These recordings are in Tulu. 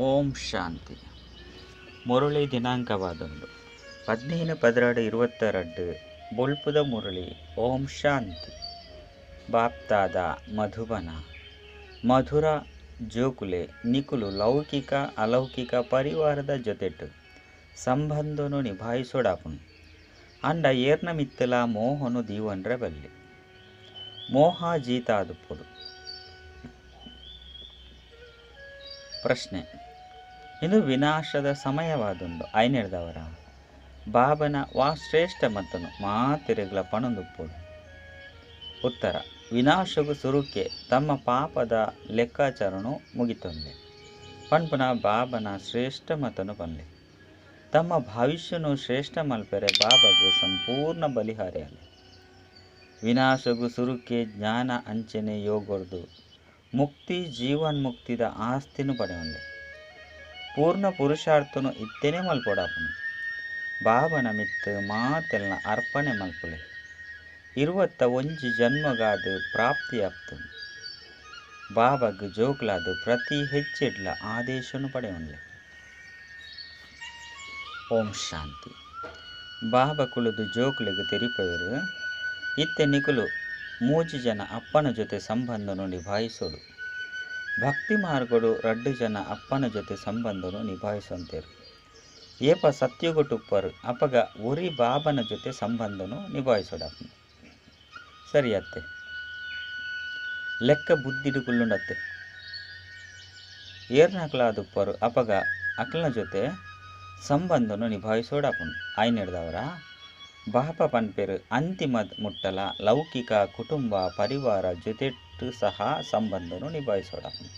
ಓಂ ಶಾಂತಿ. ಮುರಳಿ ದಿನಾಂಕವಾದುಂಡು 15/12/22. ಬೊಲ್ಪುದ ಮುರಳಿ. ಓಂ ಶಾಂತಿ. ಬಾಪ್ತಾದ ಮಧುಬನ. ಮಧುರ ಜೋಕುಲೆ, ನಿಕುಲು ಲೌಕಿಕ ಅಲೌಕಿಕ ಪರಿವಾರದ ಜೊತೆಟ್ ಸಂಬಂಧೊನು ನಿಭಾಯಿಸೊಡಾಪುಂಡು. ಆಂಡ ಏರ್ನ ಮಿತ್ತಲ ಮೋಹನು ದೀವೊನ್ರೆ ಬಲ್ಲಿ. ಮೋಹಾಜೀತಾದುಪ್ಪೊಡು. ಪ್ರಶ್ನೆ: ಇಂದು ವಿನಾಶದ ಸಮಯವಾದುಂಡು. ಐನೆಡ್ದವರ ಬಾಬನ ವಾ ಶ್ರೇಷ್ಠ ಮತನು ಮಾತೆರೆಗ್ಲ ಪಣೊಂದುಪ್ಪೊಡು? ಉತ್ತರ: ವಿನಾಶಗು ಸುರುಕೆ ತಮ್ಮ ಪಾಪದ ಲೆಕ್ಕಾಚಾರನು ಮುಗಿತೊನ್ಲೆ ಪನ್ಪುನ ಬಾಬನ ಶ್ರೇಷ್ಠ ಮತನು ಪನ್ಲೆ. ತಮ್ಮ ಭವಿಷ್ಯನು ಶ್ರೇಷ್ಠ ಮಲ್ಪೆರೆ ಬಾಬಾಗ್ ಸಂಪೂರ್ಣ ಬಲಿಹಾರಿಯಾಲೆ. ವಿನಾಶಗು ಸುರುಕೆ ಜ್ಞಾನ ಅಂಚನೆ ಯೋಗರ್ದು ಮುಕ್ತಿ ಜೀವನ್ಮುಕ್ತಿದ ಆಸ್ತಿನು ಪಡೆಯೊನ್ಲೆ. ಪೂರ್ಣ ಪುರುಷಾರ್ಥನು ಇತ್ತೆನೆ ಮಲ್ಪೊಡಾಪುಂಡು. ಬಾಬನ ಮಿತ್ತ್ ಮಾತೆಲ್ನ ಅರ್ಪಣೆ ಮಲ್ಪುಲೆ. 21 ಜನ್ಮಗಾದ್ ಪ್ರಾಪ್ತಿಯಾಪ್ತುಂಡು. ಬಾಬಾಗ್ ಜೋಕ್ಲಾದ್ ಪ್ರತಿ ಹೆಜ್ಜೆಡ್ಲ ಆದೇಶನು ಪಡೆಯೊನ್ಲೆ. ಓಂ ಶಾಂತಿ. ಬಾಬಾ ಕುಳುದು ಜೋಕುಲೆಗ್ ತೆರಿಪವೆರ್, ಇತ್ತೆ ನಿಕುಲು ಮೂಜಿ ಜನ ಅಪ್ಪನ ಜೊತೆ ಸಂಬಂಧನು ನಿಭಾಯಿಸೊಡು. ಭಕ್ತಿ ಮಾರ್ಗಡು ರಡ್ಡ್ ಜನ ಅಪ್ಪನ ಜೊತೆ ಸಂಬಂಧನು ನಿಭಾಯಿಸೊಂತೆರ್. ಏಪ ಸತ್ಯುಗಟುಪ್ಪರ್ ಅಪಗ ಒರಿ ಬಾಬನ ಜೊತೆ ಸಂಬಂಧನು ನಿಭಾಯಿಸೊಡಾಪುಂಡು. ಸರಿಯತ್ತೆ? ಲೆಕ್ಕ ಬುದ್ಧಿಡು ಕುಲ್ಲುಂಡತ್ತೆ. ಏರ್ನಕಲಾದುಪ್ಪರು ಅಪಗ ಅಕ್ಲನ ಜೊತೆ ಸಂಬಂಧನು ನಿಭಾಯಿಸೋಡಾಪುಂಡು. ಐನೆಡ್ದವರ ಬಾಬಾ ಪನ್ಪೆರ್, ಅಂತಿಮ ಮುಟ್ಟಲ ಲೌಕಿಕ ಕುಟುಂಬ ಪರಿವಾರ ಜೊತೆಟ್ ಸಹ ಸಂಬಂಧನು ನಿಭಾಯಿಸೋಡಾಪುಂಡು.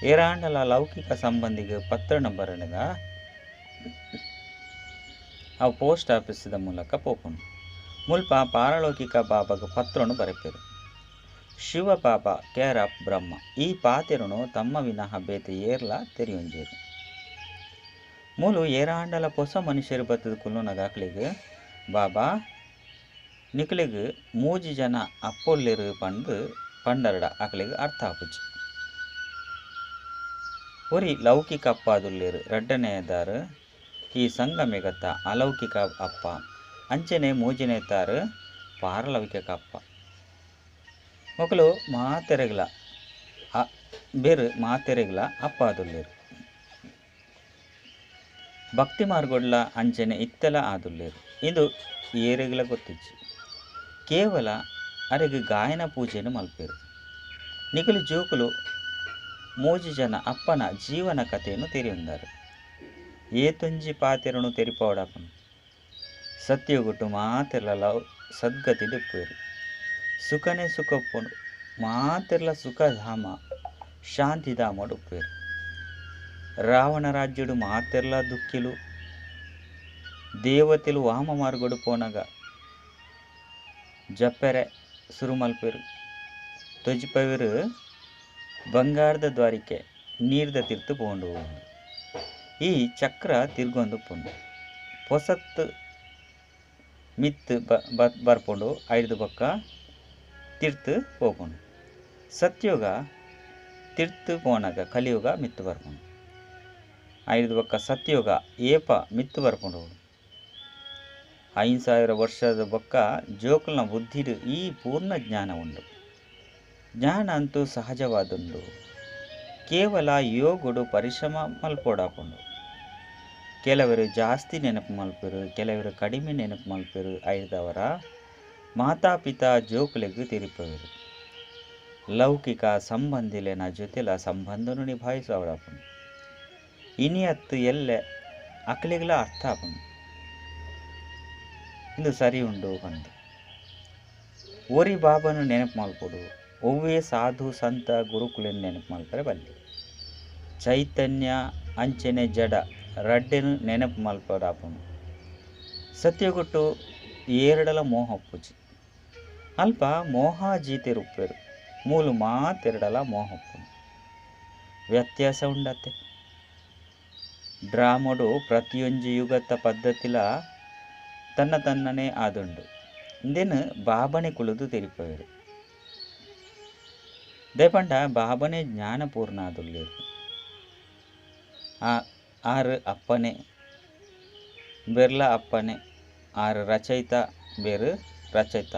ಏರಾಂಡಲ ಲೌಕಿಕ ಸಂಬಂಧಿಗ್ ಪತ್ರಣ ಬರಣಗ ಅವು ಪೋಸ್ಟ್ ಆಫೀಸ್ದ ಮೂಲಕ ಪೋಪುಂಡು. ಮುಲ್ಪ ಪಾರಲೌಕಿಕ ಬಾಬಾಗ್ ಪತ್ರನು ಬರೆಪೆರು. ಶಿವ ಬಾಬಾ ಕೇರ್ ಆಫ್ ಬ್ರಹ್ಮ. ಈ ಪಾತೆರನು ತಮ್ಮ ವಿನಃ ಬೇತೆ ಏರ್ಲ ತೆರಿಯೊಂಜೆರು. ಮೂಲು ಏರಾಂಡಲ ಪೊಸ ಮನುಷ್ಯರು ಬತ್ತದ ಕುಲ್ಲುನಗ ಅಕ್ಲೆಗ್ ಬಾಬಾ ನಿಕ್ಲೆಗ್ ಮೂಜಿ ಜನ ಅಪ್ಪೊಲ್ಲೆರು ಪಂದ್ ಪಂಡರ್ಡ ಅಕ್ಲೆಗ್ ಅರ್ಥ ಆಪುಜಿ. ಒರಿ ಲೌಕಿಕ ಅಪ್ಪಾದುಲ್ಲೆರು, ರಡ್ಡನೆದಾರು ಈ ಸಂಗಮೆಗತ ಅಲೌಕಿಕ ಅಪ್ಪ, ಅಂಚನೆ ಮೂಜಿನೆತಾರು ಪಾರಲೌಕಿಕ ಅಪ್ಪ. ಮೊಕಲು ಮಾತೆರೆಗ್ಲ ಬೇರು ಮಾತೆರೆಗ್ಲ ಅಪ್ಪಾದುಲ್ಲೆರು. ಭಕ್ತಿ ಮಾರ್ಗೊಡ್ಲ ಅಂಚನೆ ಇತ್ತೆಲ ಆದುಲ್ಲೆರು. ಇಂದು ಏರೆಗ್ಲ ಗೊತ್ತಿಜ್ಜಿ. ಕೇವಲ ಅರೆಗ್ ಗಾಯನ ಪೂಜೆನು ಮಲ್ಪೆರು. ನಿಕುಲು ಜೋಕುಲು ಮೂಜಿ ಜನ ಅಪ್ಪನ ಜೀವನ ಕಥೆಯನ್ನು ತೆರಿಯೊಂದಾರು. ಏತೊಂಜಿ ಪಾತೆರನು ತೆರಿಪಾವಡಾಪುಂಡು. ಸತ್ಯಗುಟ್ಟು ಮಾತೆರ್ಲ ಲವ್ ಸದ್ಗತಿ ಉಪ್ಪುವೆರು. ಸುಖನೇ ಸುಖ ಉಪ್ಪುಂಡು. ಮಾತೆರ್ಲ ಸುಖಧಾಮ ಶಾಂತಿಧಾಮಡು ಉಪ್ಪುವೆರು. ರಾವಣ ರಾಜ್ಯಡು ಮಾತೆರ್ಲ ದುಃಖಿಲು. ದೇವತೆಲು ವಾಮ ಮಾರ್ಗಡು ಪೋನಗ ಜಪ್ಪೆರೆ ಸುರು ಮಲ್ಪೆರು. ತೊಜಿಪವೆರು ಬಂಗಾರದ ದ್ವಾರಿಕೆ ನೀರ್ದ ತಿರ್ತು ಪೋಂಡು. ಈ ಚಕ್ರ ತಿರ್ಗೊಂದುಪ್ಪುಂಡು. ಪೊಸತ್ ಮಿತ್ತ್ ಬರ್ಪುಂಡು. ಐಡ್ದ್ ಬೊಕ್ಕ ತಿರ್ತು ಪೋಪುಂಡು. ಸತ್ಯುಗ ತಿರ್ತು ಪೋನಗ ಕಲಿಯುಗ ಮಿತ್ತ್ ಬರ್ಪುಂಡು. ಐಡ್ದ್ ಬೊಕ್ಕ ಸತ್ಯುಗ ಏಪ ಮಿತ್ತ್ ಬರ್ಪುಂಡು. 5000 ವರ್ಷದ ಬೊಕ್ಕ ಜೋಕುಲ್ನ ಬುದ್ಧಿಡ್ ಈ ಪೂರ್ಣ ಜ್ಞಾನ ಉಂಡು. ಜ್ಞಾನ ಅಂತೂ ಸಹಜವಾದುಂಡು. ಕೇವಲ ಯೋಗಡು ಪರಿಶ್ರಮ ಮಲ್ಪೊಡಾಪುಂಡು. ಕೆಲವರು ಜಾಸ್ತಿ ನೆನಪು ಮಲ್ಪೆರು, ಕೆಲವರು ಕಡಿಮೆ ನೆನಪು ಮಲ್ಪೆರು. ಐಡ್ದವರ ಮಾತಾಪಿತಾ ಜೋಕುಲೆಗ್ ತೆರಿಪವೆರು. ಲೌಕಿಕ ಸಂಬಂಧಿಲೆನ ಜೊತೆಲ ಸಂಬಂಧನು ನಿಭಾಯಿಸವಡಾಪುಂಡು. ಇನಿಯತ್ತು ಎಲ್ಲೆ ಅಕ್ಲೆಗ್ಲ ಅರ್ಥ ಆಪುಂಡು. ಇಂದು ಸರಿ ಉಂಡು ಪಂದ್. ಒರಿ ಬಾಬನು ನೆನಪು ಮಲ್ಪೊಡು. ಒವ್ವೇ ಸಾಧು ಸಂತ ಗುರುಕುಲೆನ್ ನೆನಪು ಮಲ್ಪರೆ ಬಲ್ಲಿ. ಚೈತನ್ಯ ಅಂಚನೆ ಜಡ ರಡ್ಡೆನು ನೆನಪು ಮಲ್ಪೊಡಾಪುಂಡು. ಸತ್ಯಗುಟ್ಟು ಏರಡಲ ಮೋಹ ಉಪ್ಪುಜಿ. ಅಲ್ಪ ಮೋಹಾಜೀತೆರುಪ್ಪೆರು. ಮೂಲು ಮಾತೆರಡಲ ಮೋಹ ಉಪ್ಪುಂಡು. ವ್ಯತ್ಯಾಸ ಉಂಡತ್ತೆ. ಡ್ರಾಮಡು ಪ್ರತಿಯೊಂಜಿ ಯುಗತ ಪದ್ಧತಿಲ ತನ್ನ ತನ್ನನೇ ಆದುಂಡು. ಇಂದೆನ್ ಬಾಬನೆ ಕುಳುದು ತೆರಿಪವೆರು. ದಯಪಂಡ ಬಾಬನೆ ಜ್ಞಾನಪೂರ್ಣ ಆದುಲ್ಲೆರು. ಆರು ಅಪ್ಪನೆ ಬೆರ್ಲ ಅಪ್ಪನೆ ಆರು ರಚಯಿತ ಬೇರು ರಚಯಿತ.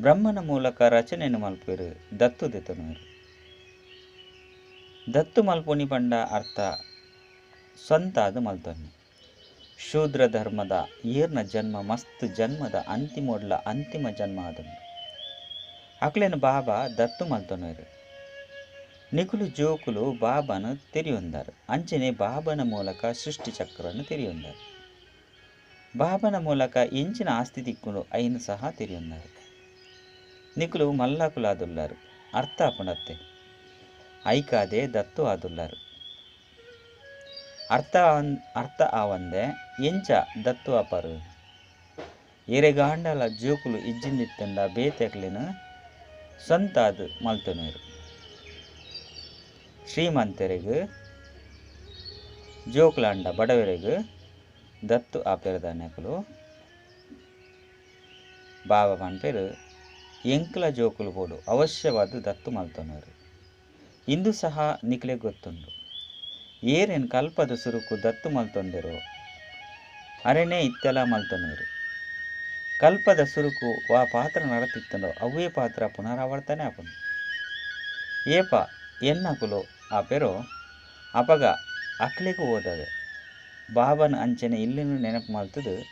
ಬ್ರಹ್ಮನ ಮೂಲಕ ರಚನೆಯನ್ನು ಮಲ್ಪೇರು ದತ್ತು ದೆತೊನುವೆರು. ದತ್ತು ಮಲ್ಪುನಿ ಪಂಡ ಅರ್ಥ ಸ್ವಂತಾದ ಮಲ್ತೊನ್ನೆ. ಶೂದ್ರ ಧರ್ಮದ ಏರ್ನ ಜನ್ಮ ಮಸ್ತ್ ಜನ್ಮದ ಅಂತಿಮೊಡ್ಲ ಅಂತಿಮ ಜನ್ಮ ಆದುಂಡು. ಅಕ್ಲೆನ ಬಾಬಾ ದತ್ತು ಮಲ್ತೊನುವೆರು. ನಿಕುಲು ಜೋಕುಲು ಬಾಬಾನು ತೆರಿಯೊಂದಾರು. ಅಂಚನೆ ಬಾಬನ ಮೂಲಕ ಸೃಷ್ಟಿ ಚಕ್ರನ್ನು ತೆರಿಯೊಂದಾರು. ಬಾಬನ ಮೂಲಕ ಎಂಚಿನ ಆಸ್ತಿ ತಿಕ್ಕುಂಡು ಐನು ಸಹ ತೆರಿಯೊಂದಾರು. ನಿಕುಲು ಮಲ್ಲಕುಲಾದುಲ್ಲಾರು ಅರ್ಥ ಆಪುಂಡತ್ತೆ. ಐಕಾದೆ ದತ್ತು ಆದುಲ್ಲಾರು. ಅರ್ಥ ಅರ್ಥ ಆವಂದೆ ಎಂಚ ದತ್ತು ಆಪರು. ಎರೆಗಾಂಡಲ ಜೋಕುಲು ಇಜ್ಜಿಂದಿತ್ತಂಡ ಬೇತೆಕ್ಲೆನ ಸ್ವಂತಾದ ಮಲ್ತೊನುವೆರು. ಶ್ರೀಮಂತರಿಗೆ ಜೋಕುಲಾಂಡ ಬಡವರಿಗೆ ದತ್ತು ಆಪೆರದಾನಕುಲು ಬಾಬಾ ಪನ್ಪೆರು ಎಂಕ್ಲ ಜೋಕುಲು ಬೋಡು ಅವಶ್ಯವಾದ ದತ್ತು ಮಲ್ತೊನುವೆರು. ಇಂದು ಸಹ ನಿಕ್ಲೆ ಗೊತ್ತುಂಡು. ಏರೇನು ಕಲ್ಪದ ಸುರುಕು ದತ್ತು ಮಲ್ತೊಂದೆರೋ ಅರೆನೇ ಇತ್ತೆಲ ಮಲ್ತೊನುವೆರು. ಕಲ್ಪದ ಸುರುಕು ವಾ ಪಾತ್ರ ನಡತಿತ್ತಂಡೋ ಅವೇ ಪಾತ್ರ ಪುನರಾವರ್ತನೆ ಆಪುಂಡು. ಏಪ ಎನ್ನಕುಲು ಆಪೆರೋ ಅಪಗ ಅಕ್ಲೆಗೂ ಓದವೆ. ಬಾಬನ ಅಂಚನೆ ಇಲ್ಲಿನ ನೆನಪು ಮಲ್ತದು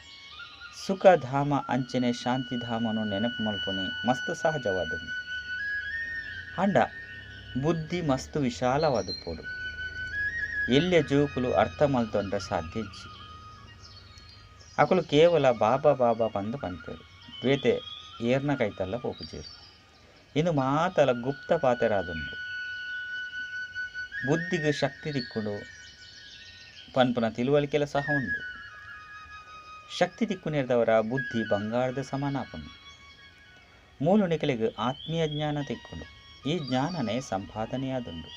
ಸುಖಧಾಮ ಅಂಚನೆ ಶಾಂತಿಧಾಮನು ನೆನಪು ಮಲ್ಪುನಿ ಮಸ್ತ್ ಸಹಜವಾದದ್ದು. ಅಂಡ ಬುದ್ಧಿ ಮಸ್ತ್ ವಿಶಾಲವಾದ ಪೋಡು. ಎಲ್ಲಿಯ ಜೋಕುಲು ಅರ್ಥ ಮಲ್ತೊಂಡ್ರೆ ಸಾಧ್ಯ ಇಜ್ಜಿ. ಅಕುಲು ಕೇವಲ ಬಾಬಾ ಬಾಬಾ ಪಂದು ಪನ್ಪೆರು. ಬೇತೆ ಏರ್ನ ಕೈತಲ್ಲ ಪೋಪುಜೇರು. ಇಂದು ಮಾತಲ ಗುಪ್ತ ಪಾತೆರಾದುಂಡು. ಬುದ್ಧಿಗೆ ಶಕ್ತಿ ತಿಕ್ಕುಂಡು ಪನ್ಪುನ ತಿಳುವಳಿಕೆಲ ಸಹ ಉಂಡು. ಶಕ್ತಿ ತಿಕ್ಕುನೇರ್ದವರ ಬುದ್ಧಿ ಬಂಗಾರದ ಸಮಾನ ಆಪುಂಡು. ಮೂಲು ನಿಕಲಿಗೆ ಆತ್ಮೀಯ ಜ್ಞಾನ ತಿಕ್ಕುಂಡು. ಈ ಜ್ಞಾನನೇ ಸಂಪಾದನೆಯಾದುಂಡು.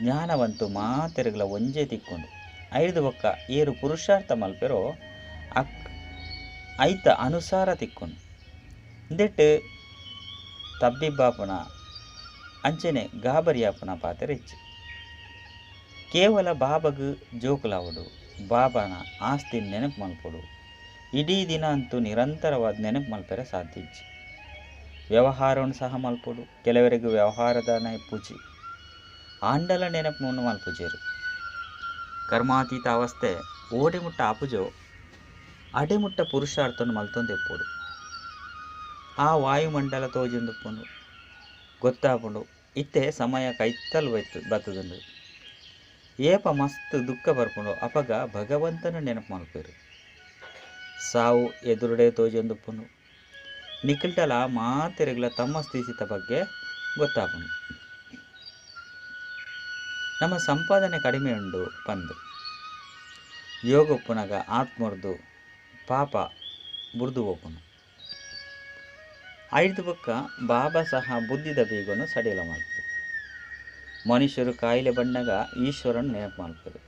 ಜ್ಞಾನವಂತು ಮಾತೆರುಗಳ ಒಂಜೇ ತಿಕ್ಕೊಂಡು. ಐದು ಒಕ್ಕ ಏರು ಪುರುಷಾರ್ಥ ಮಲ್ಪೆರೋ ಐತ ಅನುಸಾರ ತಿಕ್ಕೊಂಡು. ಇಂದೆಟ್ಟು ತಬ್ಬಿಬ್ಬಾಪುನ ಅಂಚನೆ ಗಾಬರಿಯಾಪುನ ಪಾತೆರ ಇಚ್ಚು. ಕೇವಲ ಬಾಬಗ್ ಜೋಕುಲಾವಡು, ಬಾಬನ ಆಸ್ತಿ ನೆನಪು ಮಲ್ಪೊಡು. ಇಡೀ ದಿನ ಅಂತೂ ನಿರಂತರವಾದ ನೆನಪು ಮಲ್ಪೆರೆ ಸಾಧ್ಯ ಇಜ್ಜಿ. ವ್ಯವಹಾರವನ್ನು ಸಹ ಮಲ್ಪೊಡು. ಕೆಲವರಿಗೆ ವ್ಯವಹಾರದ ಪೂಜೆ ಆಂಡಲ ನೆನಪು ಮಲ್ಪುಜೇರು. ಕರ್ಮಾತೀತ ಅವಸ್ಥೆ ಓಡೆ ಮುಟ್ಟ ಆಪುಜೋ ಅಡೆ ಮುಟ್ಟ ಪುರುಷಾರ್ಥವನ್ನು ಮಲ್ತೊಂದೆಪ್ಪೊಡು. ಆ ವಾಯುಮಂಡಲ ತೋಜೊಂದುಪ್ಪುಂಡು ಗೊತ್ತಾಪುಂಡು. ಇತ್ತೆ ಸಮಯ ಕೈತಲ್ ಬತ್ತದುಂಡು. ಏಪ ಮಸ್ತ್ ದುಃಖ ಬರ್ಪುಂಡು ಅಪಗ ಭಗವಂತನ ನೆನಪು ಮಲ್ಪೆರು. ಸಾವು ಎದುರುಡೆ ತೋಜೊಂದುಪ್ಪುಂಡು. ನಿಖಿಲ್ಟಲ ಮಾತೆರೆಗ್ಲ ತಮ್ಮ ಸ್ಥಿತಿತ ಬಗ್ಗೆ ಗೊತ್ತಾಪುಂಡು. ನಮ್ಮ ಸಂಪಾದನೆ ಕಡಿಮೆ ಉಂಡು ಪಂದು ಯೋಗೊಪ್ಪುನಗ ಆತ್ಮರ್ದು ಪಾಪ ಬುರ್ದು ಹೋಪುನು. ಐದು ಬೊಕ್ಕ ಬಾಬಾ ಸಹ ಬುದ್ಧಿದ ಬೀಗನು ಸಡಿಲ ಮಲ್ಪೆರು. ಮನುಷ್ಯರು ಕಾಯಿಲೆ ಬಣ್ಣಗ ಈಶ್ವರನ್ ನೆನಪು ಮಲ್ಪೆರು.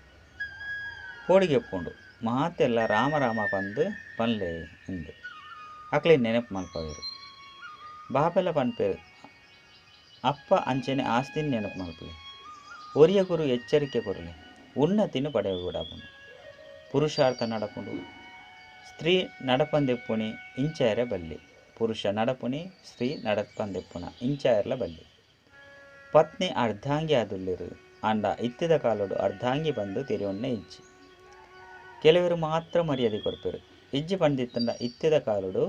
ಪೋಡಿಗೆ ಒಪ್ಪುಂಡು ಮಾತೆಲ್ಲ ರಾಮ ರಾಮ ಪಂದು ಪನ್ಲೆ ಇಂದು ಅಕ್ಲೆ ನೆನಪು ಮಲ್ಪವೆರು. ಬಾಬೆಲ್ಲ ಪನ್ಪೆರು ಅಪ್ಪ ಅಂಚನೆ ಆಸ್ತಿನ ನೆನಪು ಮಲ್ಪಲೆ. ಒರಿಯ ಗುರು ಎಚ್ಚರಿಕೆ ಕೊರಲೆ. ಉನ್ನತಿನ ಪಡೆಯಬಿಡಪುಂಡು. ಪುರುಷಾರ್ಥ ನಡಪುಂಡು. ಸ್ತ್ರೀ ನಡಪಂದೆಪ್ಪುನಿ ಇಂಚಾಯರೆ ಬಲ್ಲಿ. ಪುರುಷ ನಡಪುನಿ ಸ್ತ್ರೀ ನಡಪಂದೆಪ್ಪುನ ಇಂಚಾಯರ್ಲ ಬಲ್ಲಿ. ಪತ್ನಿ ಅರ್ಧಾಂಗಿ ಆದುಲ್ಲೆರು. ಅಂಡ ಇತ್ತಿದ ಕಾಲೋಡು ಅರ್ಧಾಂಗಿ ಬಂದು ತೆರೆಯೊನ್ನೆ ಇಜ್ಜಿ. ಕೆಲವರು ಮಾತ್ರ ಮರ್ಯಾದೆ ಕೊರ್ಪೆರು. ಇಜ್ಜಿ ಪಂಡಿತ್ತಂಡ ಇತ್ತಿದ ಕಾಲೋಡು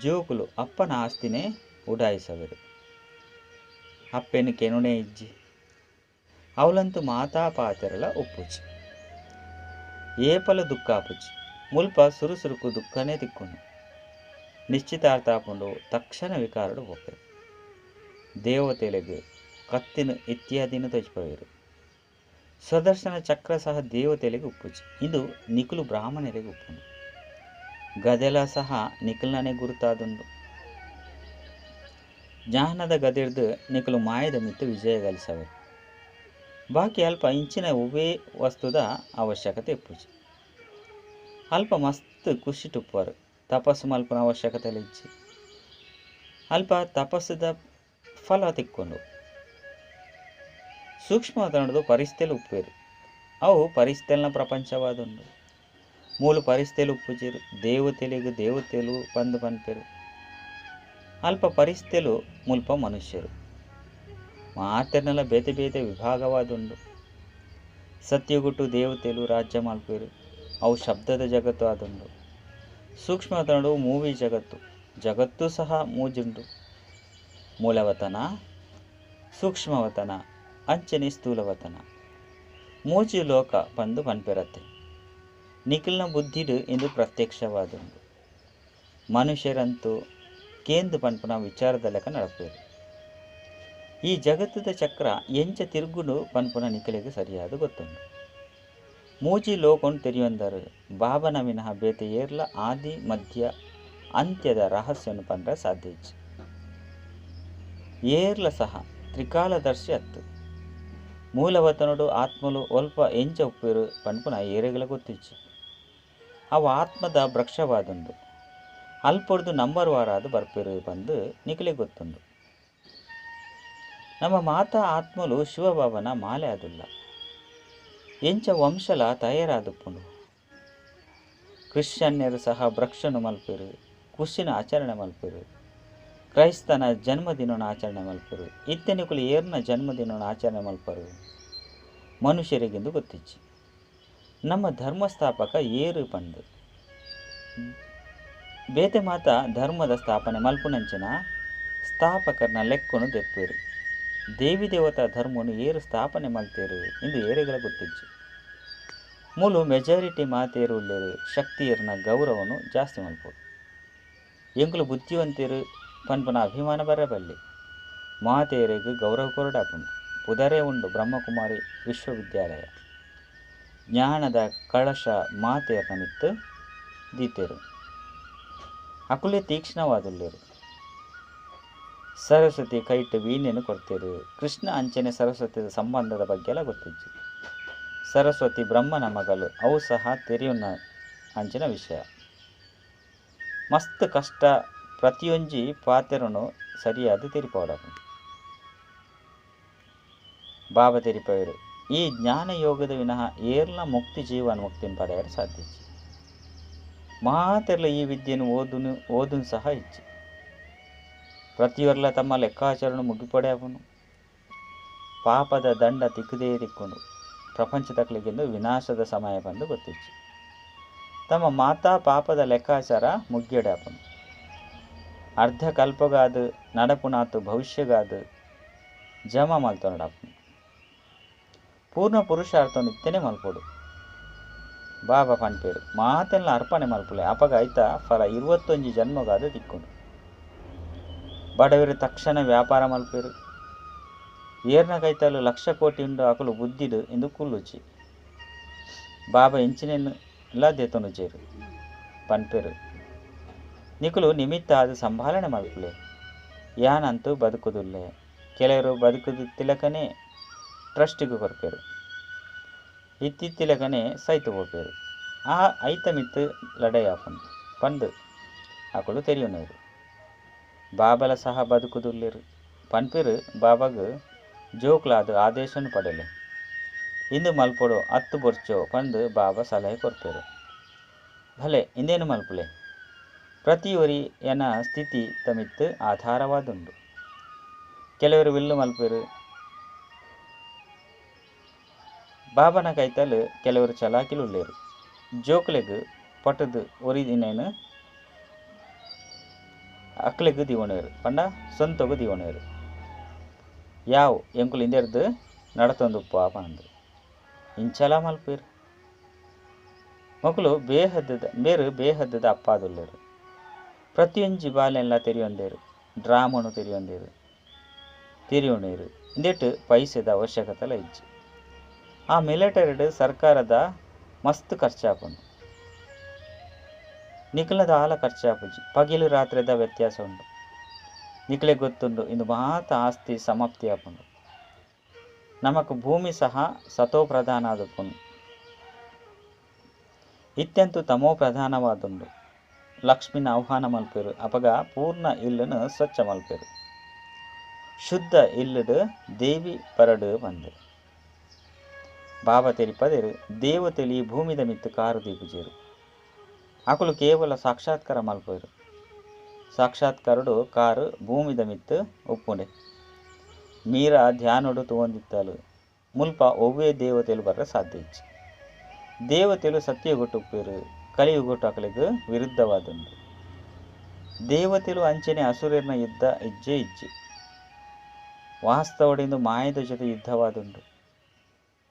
ಜೋಕುಲು ಅಪ್ಪನ ಆಸ್ತಿನೇ ಉಡಾಯಿಸವೆರು. ಅಪ್ಪೆನು ಕೆನುಣೆ ಇಜ್ಜಿ. ಅವಲಂತೂ ಮಾತಾ ಪಾತೆರಲ ಒಪ್ಪುಜಿ. ಏಪಲ ದುಃಖ ಆಪುಜಿ. ಮುಲ್ಪ ಸುರುಸುರುಕು ದುಃಖನೇ ತಿಕ್ಕೊಂಡು. ನಿಶ್ಚಿತಾರ್ಥ ಆಪುಂಡು. ತಕ್ಷಣ ವಿಕಾರಡು ಪೋಪೆರು. ದೇವತೆಲೆಗ್ ಕತ್ತಿನ ಇತ್ಯಾದಿನ ತೋಜಿಪವೆರು. ಸ್ವದರ್ಶನ ಚಕ್ರ ಸಹ ದೇವತೆಲೆಗ್ ಉಪ್ಪುಜಿ. ಇದು ನಿಕುಲು ಬ್ರಾಹ್ಮಣರಿಗೆ ಉಪ್ಪುಂಡು. ಗದೆಲ ಸಹ ನಿಕುಲ್ನನೆ ಗುರುತಾದುಂಡು. ಜ್ಞಾನದ ಗದೆರ್ದು ನಿಕುಲು ಮಾಯದ ಮಿತ್ತು ವಿಜಯ ಗಳಿಸವೆರು. ಬಾಕಿ ಅಲ್ಪ ಇಂಚಿನ ಒವ್ವೇ ವಸ್ತುದ ಅವಶ್ಯಕತೆ ಇಪ್ಪುಜಿ. ಅಲ್ಪ ಮಸ್ತ್ ಖುಷಿ ಟುಪ್ಪರು. ತಪಸ್ಸು ಮಲ್ಪನ ಅವಶ್ಯಕತೆ ಇಜ್ಜಿ. ಅಲ್ಪ ತಪಸ್ಸುದ ಫಲ ತಿಕ್ಕೊಂಡು. ಸೂಕ್ಷ್ಮವತನದ ಪರಿಸ್ಥಿತಿಲು ಉಪ್ಪೇರು. ಅವು ಪರಿಸ್ಥಿತಿನ ಪ್ರಪಂಚವಾದುಂಡು. ಮೂಲು ಪರಿಸ್ಥಿತಿಲು ಉಪ್ಪುಜೆರು. ದೇವತೆಲಿಗೆ ದೇವತೆಲು ಪಂದು ಪನ್ಪೆರು. ಅಲ್ಪ ಪರಿಸ್ಥಿತಿಲು ಮುಲ್ಪ ಮನುಷ್ಯರು. ಮಾತೆರ್ನಲ ಬೇತೆ ಬೇತೆ ವಿಭಾಗವಾದುಂಡು. ಸತ್ಯಗುಟ್ಟು ದೇವತೆಲು ರಾಜ್ಯ ಮಲ್ಪೇರು. ಅವು ಶಬ್ದದ ಜಗತ್ತು ಆದುಂಡು. ಸೂಕ್ಷ್ಮವತನಡು ಮೂವಿ ಜಗತ್ತು. ಜಗತ್ತು ಸಹ ಮೂಜುಂಡು. ಮೂಲವತನ, ಸೂಕ್ಷ್ಮವತನ, ಅಂಚನೆ ಸ್ಥೂಲವತನ. ಮೂಜಿ ಲೋಕ ಪಂದು ಪನ್ಪೆರತ್ತೆ. ನಿಖಿಲ್ನ ಬುದ್ಧಿಡು ಇಂದು ಪ್ರತ್ಯಕ್ಷವಾದುಂಡು. ಮನುಷ್ಯರಂತೂ ಕೇಂದು ಪನ್ಪುನ ವಿಚಾರದ ಲೆಕ್ಕ ನಡಪೇರು. ಈ ಜಗತ್ತದ ಚಕ್ರ ಎಂಚ ತಿರುಗುಡು ಪನ್ಪುನ ನಿಖಿಲಿಗೆ ಸರಿಯಾದ ಗೊತ್ತುಂಡು. ಮೂಜಿ ಲೋಕನ್ ತೆರಿಯೊಂದರು ಬಾಬನ ವಿನಃ ಬೇತೆ ಏರ್ಲ ಆದಿ ಮಧ್ಯ ಅಂತ್ಯದ ರಹಸ್ಯನು ಪಂಡ್ರೆ ಸಾಧ್ಯ ಇಜ್ಜಿ. ಏರ್ಲ ಸಹ ತ್ರಿಕಾಲದರ್ಶಿ ಅತ್ತು. ಮೂಲವತನುಡು ಆತ್ಮಲು ಒಲ್ಪ ಎಂಚ ಉಪ್ಪೇರು ಪನ್ಪುನ ಏರೆಗಳ ಗೊತ್ತಿಜ್ಜಿ. ಅವು ಆತ್ಮದ ವೃಕ್ಷವಾದುಂಡು. ಅಲ್ಪೊಡ್ದು ನಂಬರ್ ವಾರಾದು ಬರ್ಪೇರು ಪಂದು ನಿಖಿಲೆ ಗೊತ್ತುಂಡು. ನಮ್ಮ ಮಾತಾ ಆತ್ಮಲು ಶಿವಬಾಬನ ಮಾಲೆ ಆದುಲ್ಲ. ಎಂಚ ವಂಶಲ ತಯಾರಾದುಪ್ಪುಂಡು. ಕ್ರಿಶ್ಚಿಯನ್ನರು ಸಹ ವೃಕ್ಷನು ಮಲ್ಪೇರು, ಖುಷಿನ ಆಚರಣೆ ಮಲ್ಪೇರು, ಕ್ರೈಸ್ತನ ಜನ್ಮದಿನವನ್ನು ಆಚರಣೆ ಮಲ್ಪರು. ಇತ್ತೆನಿಕುಲು ಏರ್ನ ಜನ್ಮದಿನವನ್ನು ಆಚರಣೆ ಮಲ್ಪರು ಮನುಷ್ಯರಿಗೆಂದು ಗೊತ್ತಿಚ್ಚಿ. ನಮ್ಮ ಧರ್ಮಸ್ಥಾಪಕ ಏರು ಪಂದು ಬೇತೆ ಮಾತ ಧರ್ಮದ ಸ್ಥಾಪನೆ ಮಲ್ಪುನಂಚಿನ ಸ್ಥಾಪಕರನ ಲೆಕ್ಕನು ದೆಪ್ಪೇರು. ದೇವಿ ದೇವತಾ ಧರ್ಮನು ಏರು ಸ್ಥಾಪನೆ ಮಲ್ತೇರು ಇಂದು ಏರೆಗಳ ಗೊತ್ತಿಜ್ಜಿ. ಮೂಲು ಮೆಜಾರಿಟಿ ಮಾತೇರು ಉಳ್ಳೇರು ಶಕ್ತಿಯರ್ನ ಗೌರವನು ಜಾಸ್ತಿ ಮಲ್ಪೋಡು. ಎಂಕುಲು ಬುದ್ಧಿವಂತರು ಪನ್ಪುನ ಅಭಿಮಾನ ಬರಬಲ್ಲಿ. ಮಾತೇರಿಗೆ ಗೌರವ ಕೊರಡಾಪುಂಡು. ಪುದರೇ ಉಂಡು ಬ್ರಹ್ಮಕುಮಾರಿ ವಿಶ್ವವಿದ್ಯಾಲಯ. ಜ್ಞಾನದ ಕಳಶ ಮಾತೇರ್ನ ಮಿತ್ತು ದೀತೇರು. ಅಕುಲೇ ತೀಕ್ಷ್ಣವಾದುಲ್ಲೇರು. ಸರಸ್ವತಿ ಕೈಟ್ ವೀಣೆಯನ್ನು ಕೊಡ್ತೇರು. ಕೃಷ್ಣ ಅಂಚನೆ ಸರಸ್ವತಿಯ ಸಂಬಂಧದ ಬಗ್ಗೆ ಎಲ್ಲ ಗೊತ್ತಿಜ್ಜಿ. ಸರಸ್ವತಿ ಬ್ರಹ್ಮನ ಮಗಳು, ಅವು ಸಹ ತೆರೆಯುನ ಅಂಚಿನ ವಿಷಯ. ಮಸ್ತ್ ಕಷ್ಟ ಪ್ರತಿಯೊಂಜಿ ಪಾತೆರನು ಸರಿಯಾದ ತೆರಿಪೋಡ ಬಾಬಾ ತೆರಿಪವರು. ಈ ಜ್ಞಾನ ಯೋಗದ ವಿನಃ ಏರ್ಲ ಮುಕ್ತಿ ಜೀವನ ಮುಕ್ತಿನ ಪಡೆಯಲು ಸಾಧ್ಯ. ಮಾತೆರ್ಲ ಈ ವಿದ್ಯೆಯನ್ನು ಓದುನು ಸಹ ಇಚ್ಚೆ. ಪ್ರತಿಯೊರ್ಲ ತಮ್ಮ ಲೆಕ್ಕಾಚಾರನು ಮುಗಿಪಡೆಯವನು. ಪಾಪದ ದಂಡ ತಿಕ್ಕದೇ ತಿಕ್ಕೊಂಡು ಪ್ರಪಂಚದಕ್ಲಿಗೆಂದು ವಿನಾಶದ ಸಮಯ ಬಂದು ಗೊತ್ತಿಚ್ಚು. ತಮ್ಮ ಮಾತಾ ಪಾಪದ ಲೆಕ್ಕಾಚಾರ ಮುಗ್ಗಿಯಡಾಪನು. ಅರ್ಧ ಕಲ್ಪಗಾದು ನಡಪುನಾತು ಭವಿಷ್ಯಗಾದು ಜಮ ಮಲ್ತೊನಡಾಪನು. ಪೂರ್ಣ ಪುರುಷಾರ್ಥ ನಿತ್ಯನೇ ಮಲ್ಪೋಡು. ಬಾಬಾ ಪನ್ಪೇರು ಮಾತೆಲ್ಲ ಅರ್ಪಣೆ ಮಲ್ಪುಲೆ ಅಪಗ ಐತ ಫಲ 21 ಜನ್ಮಗಾದ ತಿಕ್ಕೊಂಡು. ಬಡವರು ತಕ್ಷಣ ವ್ಯಾಪಾರ ಮಲ್ಪೇರು. ಏರ್ನ ಕೈತಲು ಲಕ್ಷ ಕೋಟಿ ಉಂಡು ಅಕಲು ಬುದ್ಧಿಡು ಎಂದು ಕುಲ್ಲುಚಿ. ಬಾಬಾ ಇಂಚಿನೆಲ್ಲ ದೇತೊನುಜೇರು ಪನ್ಪೇರು. ನಿಕುಲು ನಿಮಿತ್ತ ಅದು ಸಂಭಾಳನೆ ಮಲ್ಪುಲೆ. ಯಾನಂತೂ ಬದುಕುದುಲ್ಲೆ. ಕೆಲವರು ಬದುಕುದು ತಿಲಕನೇ ಟ್ರಸ್ಟಿಗೂ ಕೊರ್ಪೇರು. ಇತ್ತಿತ್ತಿಲಕನೇ ಸೈತು ಹೋಪೇರು. ಆ ಐತ ಮಿತ್ತು ಲಡಾಯಿ ಪಂದು ಅಕುಲು ತೆರಿಯುನರು. ಬಾಬಲ ಸಹ ಬದುಕುದುಲ್ಲೇರು ಪನ್ಪೇರು. ಬಾಬಾಗ ಜೋಕ್ಲಾದ ಆದೇಶನು ಪಡೆಲೆ. ಇಂದು ಮಲ್ಪೊಡು ಅತ್ತು ಬೊರ್ಚೋ ಪಂದು ಬಾಬಾ ಸಲಹೆ ಕೊರ್ಪೇರು. ಭಲೆ ಇಂದೇನು ಮಲ್ಪುಲೆ. ಪ್ರತಿಯೊರಿ ಎನ ಸ್ಥಿತಿ ತಮಿತ್ತು ಆಧಾರವಾದುಂಡು. ಕೆಲವರು ವಿಲ್ಲು ಮಲ್ಪೇರು. ಬಾಬನ ಕೈತಲು ಕೆಲವರು ಚಲಾಕಿಲುಳ್ಳೇರು. ಜೋಕ್ಲೆಗ್ ಪಟದು ಒರಿದಿನೇನು ಅಕ್ಲೆಗ್ ದಿವಣೇರು ಪಂಡ ಸ್ವಂತಗು ದಿವಣೇರು. ಯಾವು ಎಂಕುಲು ಇಂದೆರ್ದು ನಡತೊಂದುಪ್ಪ ಪಂದು ಇಂಚಲ ಮಲ್ಪೇರು. ಮಕ್ಕಳು ಬೇಹದ್ದದ ಬೇರು ಬೇಹದ್ದದ ಅಪ್ಪಾದುಲ್ಲೇರು. ಪ್ರತಿಯೊಂಜಿ ಬಾಲೆಲ್ಲ ತೆರಿಯೊಂದೇರು. ಡ್ರಾಮನು ತೆರಿಯೊಂದೇರು ತೆರಿಯೊಣೇರು. ಇಂದೆಟ್ಟು ಪೈಸೆದ ಅವಶ್ಯಕತೆಲ ಇಜ್ಜಿ. ಆ ಮಿಲಿಟರಿಡ್ ಸರ್ಕಾರದ ಮಸ್ತ್ ಖರ್ಚಾಪುಂಡು. ನಿಖಲದ ಆಲ ಖರ್ಚಾಪುಜಿ. ಪಗಿಲು ರಾತ್ರಿದ ವ್ಯತ್ಯಾಸ ಉಂಡು. ನಿಖಲೆ ಗೊತ್ತುಂಡು ಇಂದು ಮಾತ ಆಸ್ತಿ ಸಮಾಪ್ತಿ ಆಪುಂಡು. ನಮಕ್ ಭೂಮಿ ಸಹ ಸತೋ ಪ್ರಧಾನ ಆದುಪ್ಪುಂಡು. ಇತ್ಯಂತು ತಮೋ ಪ್ರಧಾನವಾದುಂಡು. ಲಕ್ಷ್ಮಿನ ಆಹ್ವಾನ ಮಲ್ಪೇರು. ಅಪಗ ಪೂರ್ಣ ಇಲ್ಲನ್ನು ಸ್ವಚ್ಛ ಮಲ್ಪೇರು. ಶುದ್ಧ ಇಲ್ಲಡು ದೇವಿ ಪರಡು ಬಂದು. ಬಾಬಾ ತೆರಿಪದೇರು ದೇವತೆಲಿ ಭೂಮಿದ ಮಿತ್ತು ಕಾರು ದೀಪುಜೇರು. ಅಕುಲು ಕೇವಲ ಸಾಕ್ಷಾತ್ಕಾರ ಮಲ್ಪೇರು. ಸಾಕ್ಷಾತ್ಕಾರಡು ಕಾರು ಭೂಮಿದ ಮಿತ್ತು ಒಪ್ಪುಂಡೆ. ಮೀರಾ ಧ್ಯಾನಡು ತುವಂದಿತ್ತಲು ಮುಲ್ಪ ಒವ್ವೇ ದೇವತೆಲು ಬರ್ರ ಸಾಧ್ಯ ಇಜ್ಜಿ. ದೇವತೆಲು ಸತ್ಯಗೊಟ್ಟುಪ್ಪೇರು, ಕಲಿಯುಗೊಟ್ಟು ಅಕಲೆಗ್ ವಿರುದ್ಧವಾದುಂಡು. ದೇವತೆಲು ಅಂಚನೆ ಅಸುರರ್ನ ಯುದ್ಧ ಇಜ್ಜೆ ಇಜ್ಜಿ. ವಾಸ್ತವಡೆಂದು ಮಾಯದ ಜೊತೆ ಯುದ್ಧವಾದುಂಡು.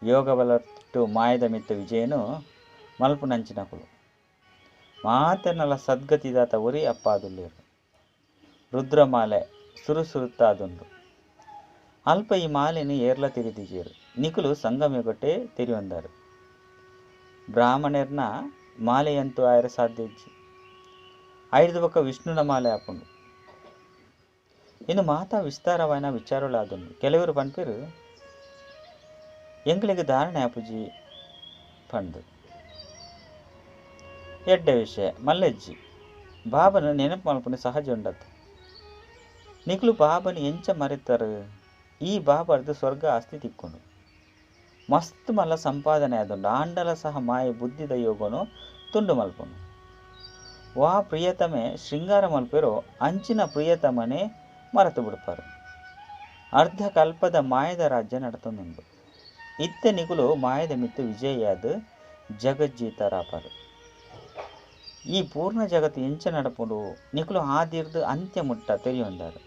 ಯೋಗ ಬಲಟ್ಟು ಮಾಯದ ಮಿತ್ತ ವಿಜಯನು ಮಲ್ಪುನಂಚಿನಕುಲು ಮಾತೆರ್ನಲ ಸದ್ಗತಿದಾತ ಒರಿ ಅಪ್ಪಾದುಲ್ಲೇರು. ರುದ್ರಮಾಲೆ ಸುರುಸುರುತ್ತಾದುಂಡು. ಅಲ್ಪ ಈ ಮಾಲೆನು ಏರ್ಲ ತಿರಿದಿಜೇರು. ನಿಕುಲು ಸಂಗಮಗೊಟ್ಟೆ ತೆರಿಯೊಂದಾರು. ಬ್ರಾಹ್ಮಣರ್ನ ಮಾಲೆಯಂತೂ ಆಯರ ಸಾಧ್ಯ ಇಜ್ಜಿ. ಐದು ಬೊಕ್ಕ ವಿಷ್ಣುನ ಮಾಲೆ ಆಪುಂಡು. ಇನ್ನು ಮಾತಾ ವಿಸ್ತಾರವಾದ ವಿಚಾರಗಳಾದುಂಡು. ಕೆಲವರು ಪನ್ಪೇರು ಎಂಕ್ಲೆಗ್ ಧಾರಣೆ ಆಪುಜಿ ಪಂದು. ಎಡ್ಡೆ ವಿಷಯ ಮಲ್ಲೆಜ್ಜಿ. ಬಾಬನ ನೆನಪು ಮಲ್ಪುನ ಸಹಜ ಉಂಡತ್. ನಿಕುಲು ಬಾಬನ ಎಂಚ ಮರೆತರು. ಈ ಬಾಬರ್ದು ಸ್ವರ್ಗ ಆಸ್ತಿ ತಿಕ್ಕೊಂಡು ಮಸ್ತ್ ಮಲ್ಲ ಸಂಪಾದನೆ ಆದುಂಡು. ಆಂಡಲ ಸಹ ಮಾಯ ಬುದ್ಧಿದ ಯೋಗನು ತುಂಡು ಮಲ್ಪುಂಡು. ವಾ ಪ್ರಿಯತಮೆ ಶೃಂಗಾರ ಮಲ್ಪೇರೋ ಅಂಚಿನ ಪ್ರಿಯತಮನೆ ಮರೆತು ಬಿಡ್ಪಾರು. ಅರ್ಧ ಕಲ್ಪದ ಮಾಯದ ರಾಜ್ಯ ನಡತೊಂದುಂಡು. ಇತ್ತೆ ನಿಕುಲು ಮಾಯದ ಮಿತ್ತು ವಿಜಯಾದ ಜಗಜ್ಜೀತರಾಪರು. ಈ ಪೂರ್ಣ ಜಗತ್ತು ಎಂಚ ನಡಪುಂಡು ನಿಕುಲು ಆದಿರ್ದು ಅಂತ್ಯ ಮುಟ್ಟ ತೆರಿಯೊಂದಾರು.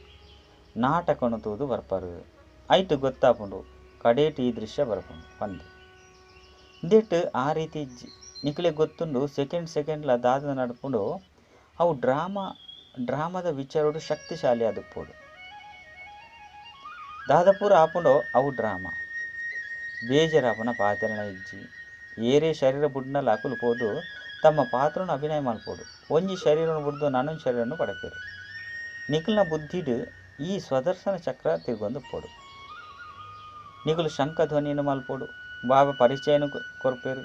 ನಾಟಕನು ತೂದು ಬರ್ಪಾರು. ಐಟು ಗೊತ್ತಾಪುಂಡು ಕಡೇಟು ಈ ದೃಶ್ಯ ಬರ್ಪುಂಡು ಪಂದು. ಇಂದೆಟ್ ಆ ರೀತಿ ನಿಕುಲೆ ಗೊತ್ತುಂಡು ಸೆಕೆಂಡ್ ಸೆಕೆಂಡ್ಲ ದಾದ ನಡಪುಂಡು. ಅವು ಡ್ರಾಮದ ವಿಚಾರಡು ಶಕ್ತಿಶಾಲಿ ಆದುಪ್ಪೋಡು. ದಾದಪೂರ ಆಪುಂಡೋ ಅವು ಡ್ರಾಮಾ. ಬೇಜಾರಾಪುನ ಪಾತೆರಣ ಇಜ್ಜಿ. ಏರೇ ಶರೀರ ಬುಡ್ನಲ ಅಕುಲು ಪೋದು ತಮ್ಮ ಪಾತ್ರನು ಅಭಿನಯ ಮಲ್ಪೋಡು. ಒಂಜಿ ಶರೀರನು ಬುಡ್ದು ನಾನೊಂದು ಶರೀರನು ಪಡೆಪೇರು. ನಿಕುಲ್ನ ಬುದ್ಧಿಡು ಈ ಸ್ವದರ್ಶನ ಚಕ್ರ ತಿರ್ಗೊಂದುಪ್ಪೋಡು. ನಿಕುಲು ಶಂಖಧ್ವನಿಯನ್ನು ಮಲ್ಪೋಡು. ಬಾಬಾ ಪರಿಚಯನು ಕೊರ್ಪೇರು.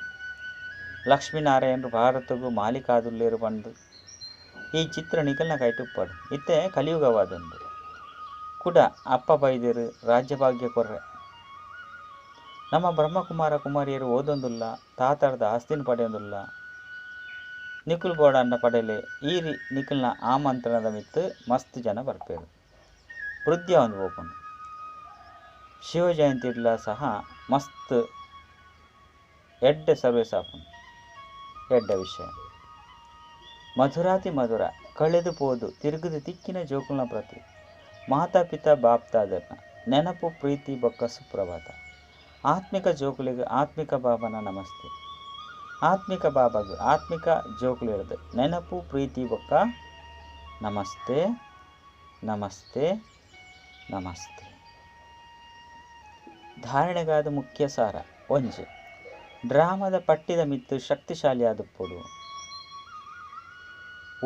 ಲಕ್ಷ್ಮೀನಾರಾಯಣರು ಭಾರತಗೂ ಮಾಲೀಕಾದುಲ್ಲೇರು ಪಂದು. ಈ ಚಿತ್ರ ನಿಕಲ್ನ ಕೈಟುಪ್ಪಾಡು. ಇತ್ತೆ ಕಲಿಯುಗವಾದುಂಡು. ಕುಡ ಅಪ್ಪ ಬೈದೇರು ರಾಜ್ಯಭಾಗ್ಯ ಕೊರ್ರೆ. ನಮ್ಮ ಬ್ರಹ್ಮಕುಮಾರ ಕುಮಾರಿಯರು ಓದೊಂದುಲ್ಲ, ತಾತಾರ್ದ ಆಸ್ತಿನ ಪಡೆಯೊಂದುಲ್ಲ. ನಿಕುಲ್ ಬೋಡಾಂಡ ಪಡೆಲೆ. ಈ ನಿಕಲ್ನ ಆಮಂತ್ರಣದ ಮಿತ್ತು ಮಸ್ತ್ ಜನ ಬರ್ಪೇರು. ವೃದ್ಧಿ ಒಂದು ಹೋಪುಂಡು. ಶಿವ ಜಯಂತಿಡ್ಲ ಸಹ ಮಸ್ತ್ ಎಡ್ಡೆ ಸರ್ವಿಸ್ ಆಪುಂಡು. ಎಡ್ಡೆ ವಿಷಯ. ಮಧುರಾತಿ ಮಧುರ ಕಳೆದು ಪೋದು ತಿರುಗುದು ತಿಕ್ಕಿನ ಜೋಕುಲ್ನ ಪ್ರತಿ ಮಾತಾ ಪಿತಾ ಬಾಪ್ತಾದರ್ನ ನೆನಪು ಪ್ರೀತಿ ಬೊಕ್ಕ ಸುಪ್ರಭಾತ. ಆತ್ಮಿಕ ಜೋಕುಲಿಗೆ ಆತ್ಮಿಕ ಬಾಬನ ನಮಸ್ತೆ. ಆತ್ಮಿಕ ಬಾಬಾಗ ಆತ್ಮಿಕ ಜೋಕುಲಿರ್ದು ನೆನಪು ಪ್ರೀತಿ ಬೊಕ್ಕ ನಮಸ್ತೆ ನಮಸ್ತೆ ನಮಸ್ತೆ. ಧಾರಣೆಗಾದ ಮುಖ್ಯ ಸಾರ. ಒಂಜಿ ಡ್ರಾಮದ ಪಟ್ಟಿದ ಮಿತ್ತು ಶಕ್ತಿಶಾಲಿಯಾದುಪ್ಪೊಡು.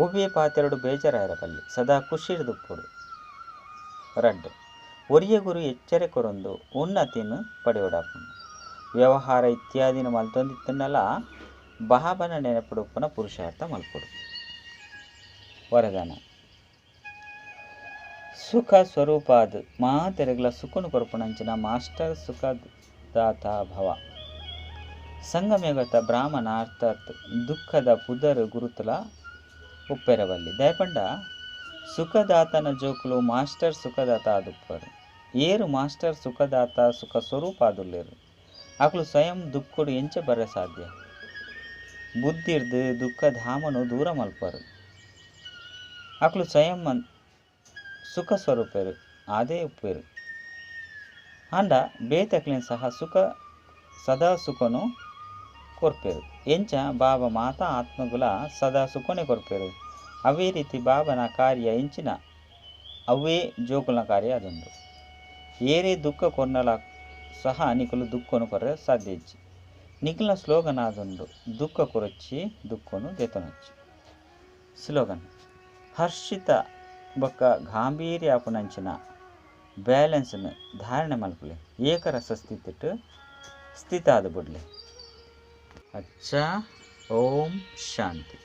ಒವ್ವೇ ಪಾತೆರಡು ಬೇಜಾರಾಯಿರಬಲ್ಲಿ, ಸದಾ ಖುಷಿರ್ದುಪ್ಪೊಡು. ರಡ್ಡ್ ಒರಿಯ ಗುರು ಎಚ್ಚರ ಕೊರೊಂದು ಉನ್ನತಿನ ಪಡೆಯೋಡಾಪುಂಡು. ವ್ಯವಹಾರ ಇತ್ಯಾದಿನ ಮಲ್ತೊಂದಿತ್ತುಂಡಲ ಬಾಬನ ನೆನಪುಡುಪ್ಪುನ ಪುರುಷಾರ್ಥ ಮಲ್ಪೊಡು. ವರದಾನ. ಸುಖ ಸ್ವರೂಪಾದ ಮಾತೆರೆಗ್ಲ ಸುಖನು ಕೊರಪುನಂಚಿನ ಮಾಸ್ಟರ್ ಸುಖದಾತ ಭವ. ಸಂಗಮೇಗತ ಬ್ರಾಹ್ಮಣ ಅರ್ಥಾತ್ ದುಃಖದ ಪುದರ್ ಗುರುತುಲ ಉಪ್ಪೆರವಲ್ಲಿ. ದಯಪಂಡ ಸುಖದಾತನ ಜೋಕುಲು ಮಾಸ್ಟರ್ ಸುಖದಾತ ಆದುಪ್ಪರು. ಏರು ಮಾಸ್ಟರ್ ಸುಖದಾತ ಸುಖ ಸ್ವರೂಪ ಆದುಲ್ಲೇರು. ಅಕುಲು ಸ್ವಯಂ ದುಃಖಡು ಎಂಚ ಬರ ಸಾಧ್ಯ. ಬುದ್ಧಿರ್ದು ದುಃಖಧಾಮನು ದೂರ ಮಲ್ಪರು. ಅಕುಲು ಸ್ವಯಂ ಸುಖ ಸ್ವರೂಪರು ಅದೇ ಉಪ್ಪೇರು. ಆಂಡ ಬೇತಕ್ಲಿನ ಸಹ ಸುಖ ಸದಾ ಸುಖನು ಕೊರ್ಪೇರು. ಎಂಚ ಬಾಬಾ ಮಾತಾ ಆತ್ಮಗುಲ ಸದಾ ಸುಖನೇ ಕೊರ್ಪೇರು. ಅವೇ ರೀತಿ ಬಾಬನ ಕಾರ್ಯ ಎಂಚಿನ ಅವೇ ಜೋಕುಲ್ನ ಕಾರ್ಯ ಅದೊಂದು. ಏರೇ ದುಃಖ ಕೊರ್ನಲ ಸಹ ನಿಕುಲು ದುಃಖನು ಕೊರ್ರೆ ಸಾಧ್ಯ ಇಜ್ಜಿ. ನಿಕುಲ್ನ ಸ್ಲೋಗನ್ ಆದೊಂದು ದುಃಖ ಕೊರೊಚ್ಚಿ ದುಃಖನು ದೆತೊನೊಚ್ಚಿ. ಸ್ಲೋಗನ್ ಹರ್ಷಿತ ಬೊಕ್ಕ ಗಾಂಭೀರ್ಯ ಆಪುನಂಚಿನ ಬ್ಯಾಲೆನ್ಸ್ನು ಧಾರಣೆ ಮಲ್ಪುಲೆ. ಏಕರಸ ಸ್ಥಿತಿಟ್ ಸ್ಥಿತ ಆದ್ ಬುಡ್ಲೆ. ಅಚ್ಚಾ, ಓಂ ಶಾಂತಿ.